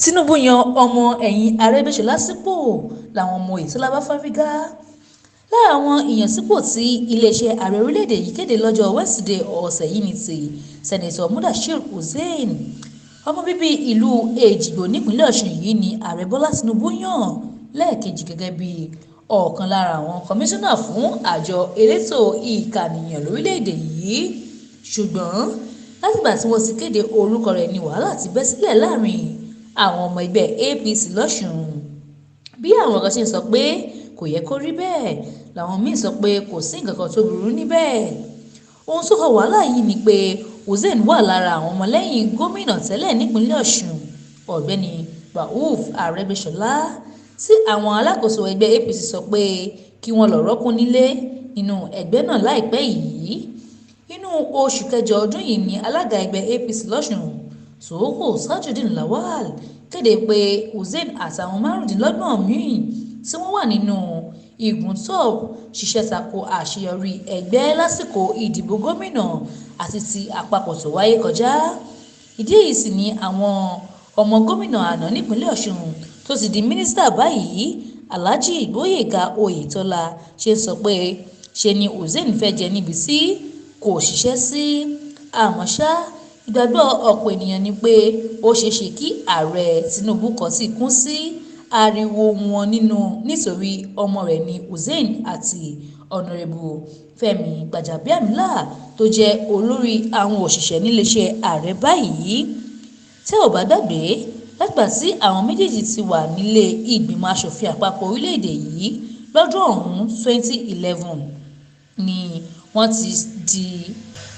Tinubu yan ọmọ ẹ̀yìn Arẹ́gbẹ́ṣọlá sípò làwọn ọmọ Oyetola bá fárígá. Lára àwọn ìyànsípò tí iléeṣẹ́ ààrẹ orílẹ̀-èdè yìí kéde lọ́jọ́ Wẹ́sídẹ̀ẹ́ ọ̀sẹ̀ yìí ní ti Senator Mudashiru Hussein, ọmọ bíbí ìlú Èjìgbò nípínlẹ̀ Ọ̀ṣun yìí ní Ààrẹ Bọ́lá Tinubu yàn lẹ́ẹ̀kejì gẹ́gẹ́ bí ọ̀kan lára àwọn kọmíṣánná fún àjọ elétò ìkànìyàn lórílẹ̀-èdè yìí. Ṣùgbọ́n látìgbà tí wọ́n ti kéde orúkọ rẹ̀ ní wàhálà ti bẹ́ sílẹ̀ láàrin àwọn ọmọ ẹgbẹ́ APC lọ́sùn. Bí àwọn kan ṣe ń sọ pé kò yẹ kó rí bẹ́ẹ̀ làwọn míín sọ pé kò sí nǹkan kan tó burú níbẹ̀. Ohun tó fa wàhálà yìí ni pé Hussein wà lára àwọn ọmọlẹ́yìn gómìnà tẹ́lẹ̀ nípínlẹ̀ Ọ̀ṣun, Ọ̀gbẹ́ni Rauf Arẹ́gbẹ́ṣọlá, tí àwọn alákòóso ẹgbẹ́ APC sọ pé kí wọ́n lọ́ọ́ rọ́ọ̀kùn nílẹ̀ nínú ẹgbẹ́ náà láìpẹ́ yìí. Inú oṣù kẹjọ ọdún yìí ni alága ẹgbẹ́ APC lọ́sùn, Tsoho Tajudeen Lawal, kéde pé Hussein àtàwọn 25 míín tí wọ́n wà nínú igun top ṣiṣẹ́ tako àṣeyọrí ẹgbẹ́ lásìkò ìdìbò gómìnà àti ti àpapọ̀ tó wáyé kọjá. Ìdí èyí sì ni àwọn ọmọ gómìnà àná nípínlẹ̀ Ọ̀ṣun tó ti di mínísítà báyìí, Alhaji Gboyega Oyetola, ṣe ń sọ pé ṣe ni Hussein fẹ́ jẹ níbi tí kò ṣiṣẹ́ sí. Àmọ́ ṣá, ìgbàgbọ́ ọ̀pọ̀ ènìyàn ni pé ó ṣeé ṣe kí Ààrẹ Tinubu kọtí ikún sí ariwo wọn nínú nítorí ọmọ rẹ̀ ní Hussein àti Ọ̀nàrẹ́bù Fẹ́mi Gbàjàbíàmílà tó jẹ́ olórí àwọn òṣìṣẹ́ níléeṣẹ́ ààrẹ báyìí. Tẹ́ ò bá gbàgbé, látìgbà tí àwọn méjèèjì ti wà nílé ìgbìmọ̀ asòfin àpapọ̀ orílẹ̀-èdè yìí lọ́dún ọ̀hún 2011 ni wọ́n ti di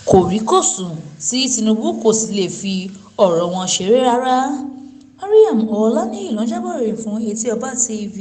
kòríkòsùn tí Tinubu kò sì lè fi ọ̀rọ̀ wọn ṣeré rárá. Mariam Ọláníyì ló ń jábọ̀ ìròyìn fún Etí Ọba TV.